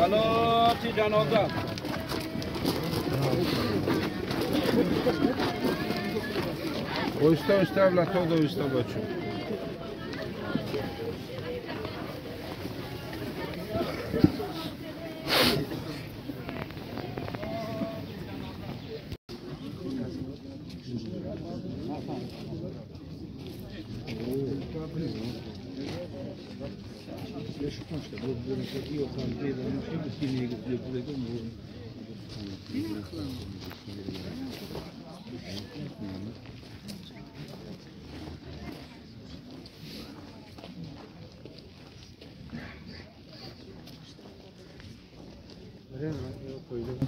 Салати ҷаноза. Оҳиста оҳиста авлатҳо оҳиста бачо.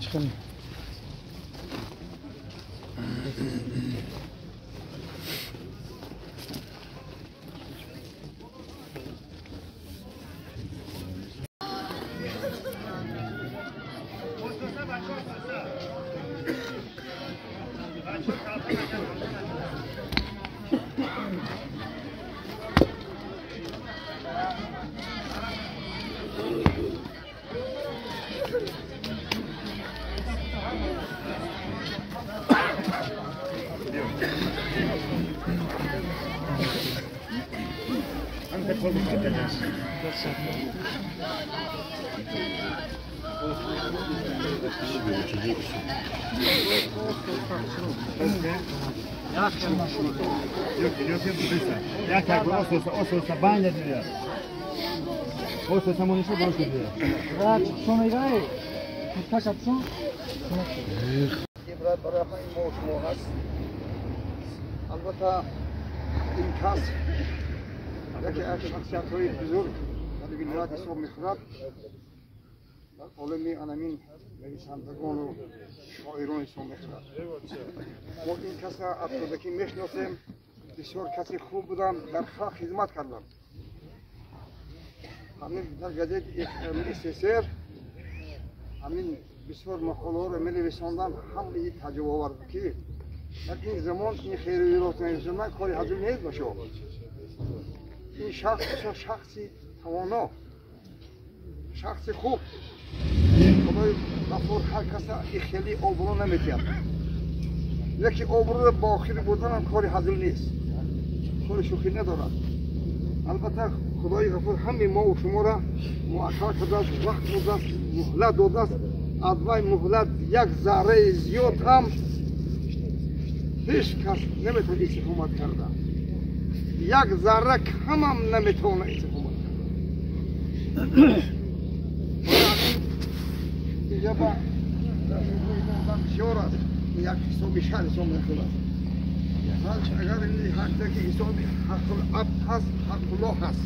Çıkalım. Ибрат барои мо шумо ҳаст. Албатта ин кас яке аз шахсиятҳои бузург дар вилоят ҳисоб мехӯрад. Дар олами анамин нависандагону шоирон ҳисоб мехӯрад. Мо ин касро аз кӯдакӣ мешиносем. Бисёр каси хуб буданд, дар халқ хизмат карданд. Ҳамин дар газети СССР ҳамин бисёр мақолаҳоро менависонданд, ҳамаи таҷрибаовар буд, ки дар ин замон ин хейру нависондан кори ҳазил нест ба шумо. Ин шахс бисёр шахси тавоно, шахси хуб. Худои Ғафур ҳар каса хеле обрӯ наметиҳад. Яке обрӯро ба охир бурданам кори ҳазил нест, кори шӯхӣ надорад. Албатта Худои Ғафур ҳамаи мову шуморо муаккал кардааст, вақт додааст, муҳлат додааст. Аз вай муҳлат як зарраи зиёд ҳам ҳеҷ кас наметавонад истиқомат карда, як зарра камам наметавонад истиқомат карда. Инҷа ба бисёр аст, як ҳисоби шаҳр ҳисоб мехӯрад. Агар ҳақдаки ҳисоби ҳаққул-абд ҳаст, ҳаққуллоҳ ҳаст.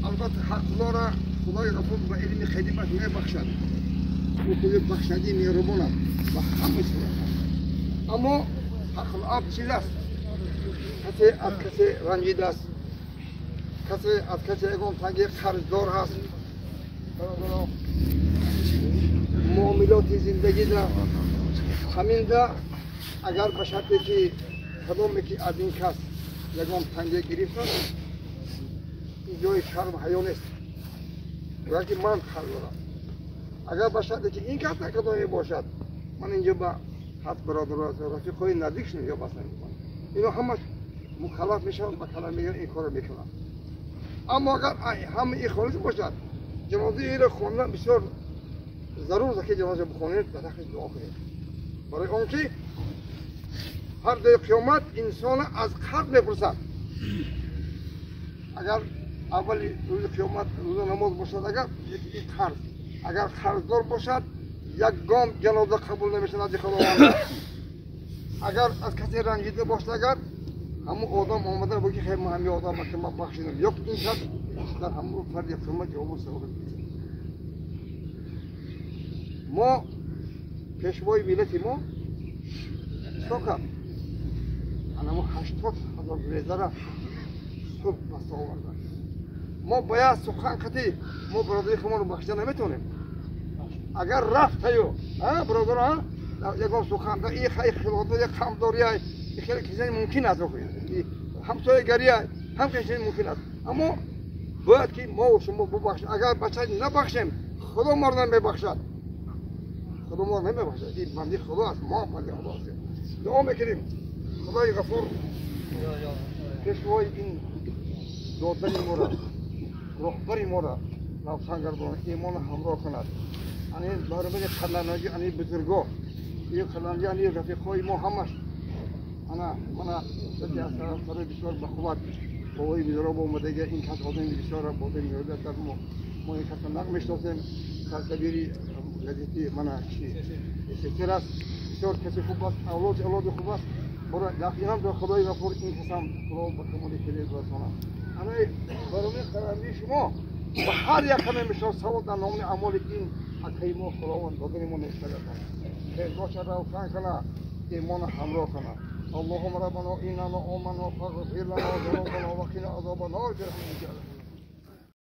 Албатта ҳаққуллоҳро Худои Ғафур ба илми қадимаш мебахшад. Ӯ худи бахшадӣ меҳрубон аст ба ҳама сурат аст. Аммо ҳаққул-абд чиз аст? Касе аз касе ранҷидааст, касе аз касе ягон танги қарздор ҳаст. Бародаро, муомилоти зиндагида ҳаминда агар ба шарте ки кадоме ки аз ин кас ягон танге гирифтад, ин ҷои шарм ҳаё нест. Бояд ки ман қарз дорам. Агар ба шарте ки ин кас накадоме бошад, ман инҷо ба ҳаст бародаро, рафиқҳои наздикшон инҷо баста мекунам. Ино ҳамаш мукаллаф мешаванд, ба калам мегиранд, ин корро мекунанд. Аммо агар ҳама ин холис бошад, ҷанозаи инро хондан бисёр зарур аст, ки ҷаноза бихонед, ба ҳаққаш дуо кунед. Барои он ки ҳар рӯзи қиёмат инсона аз қарз мепурсад. Агар аввали рӯзи қиёмат рӯза намоз бошад, агар ин қарз, агар қарздор бошад, як гом ҷаноза қабул намешавад назди Худованд. Агар аз касе ранҷида бошад, агар ҳамун одам омада буги хел ман ҳамин одам ки ман бахшидам, ё ин кас дар ҳамун фарди қиёмат ҷавобу савол медиҳад. Мо пешвои миллати мо чикор кард? Анамо 80 000 грезара суб баста оварданд. Мо бояд сухан қатӣ мо бародари худмонро бахшида наметавонем. Агар рафтаю бародаро ягон сухан як хамдория хеле чизани мумкин аст, ҳамсоягария ҳам чизани мумкин аст. Аммо бояд ки мо шумо бубахшем. Агар бача набахшем, Худо моро намебахшад, Худо моро намебахшад. Ин банди Худо аст, мо ҳам банди Худо ҳастем. Дуо мекунем, Худои Ғафур пешвои ин додари моро, роҳбари моро равшан гардонад, имона ҳамроҳ кунад. Ани баробари қаланаҷи, ани бузурго, ин қаланаҷи, ани рафиқҳои мо ҳамаш ана мана сари бисёр бахувват бобои мизроб омадага. Ин кас одами бисёр одами дар мо ин касро нақ мешиносем, сарсабири газети мана чи СССР аст, бисёр каси хуб аст, авлоди хуб аст. Инам Худои Ғафур ин касам Худо ба камоли хеле расонад. Ана барои қарамии шумо ба ҳар як ҳаме мешо савол дар номи амоли ин акаи мо Худованд додани мо нестагардонад, хелбоша равшан кана, имона ҳамроҳ кана. اللهم ربنا إننا آمنا فاغفر لنا ذنوبنا وقنا عذاب النار برحمتك.